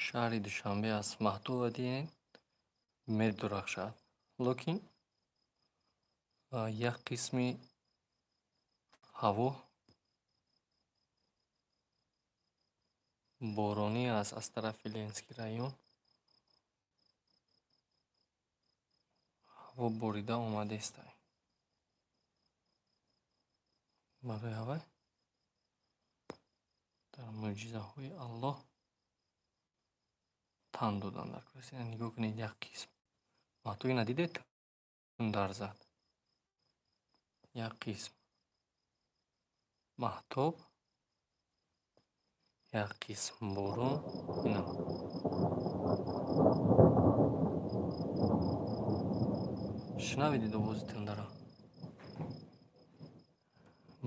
Шаҳри Душанбе аст. Маҳтоба дидед, медурахшад. Лекин як қисми ҳаво боронӣ аст аз тарафи Ленинский район. Ҳаво борида омадааст. Барои ҳавай дар мӯъҷизаҳои Аллоҳ тан додан дар кор. Нигоҳ кунед, як қисм маҳтоб ина дидед, тундар зад. Як қисм маҳтоб, як қисм борон. Ина шунавидед овози тундара?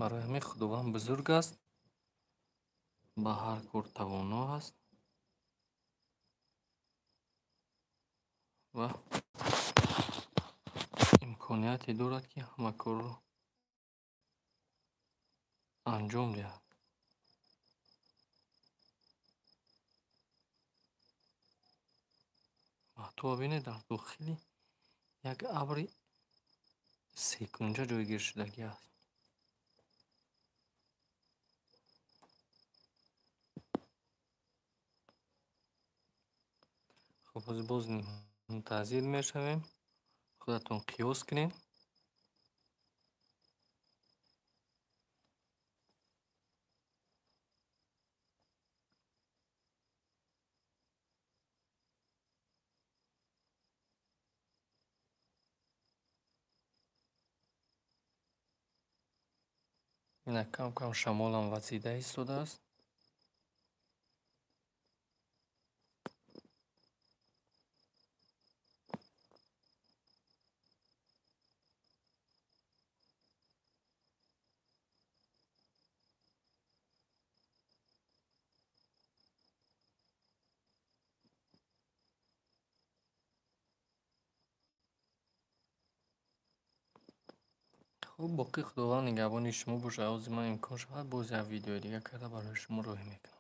Барои ҳамин Худованд бузург аст, ба ҳар кор тавоно аст ва имконияте дорад, ки ҳама корро анҷом диҳад. Маҳтоба бинед, дар дохили як абри секунҷа ҷойгир шудагӣ аст. Хоб, ҳозир боз мунтазир мешавем. Худатон қиёс кунед. Ина кам кам шамолам вазида истодааст. Хуб, боқӣ Худованд нигаҳбони шумо бошад. Ҳозир ман имкон шавад, боз як видеои дига карда барои шумо роҳӣ мекунам.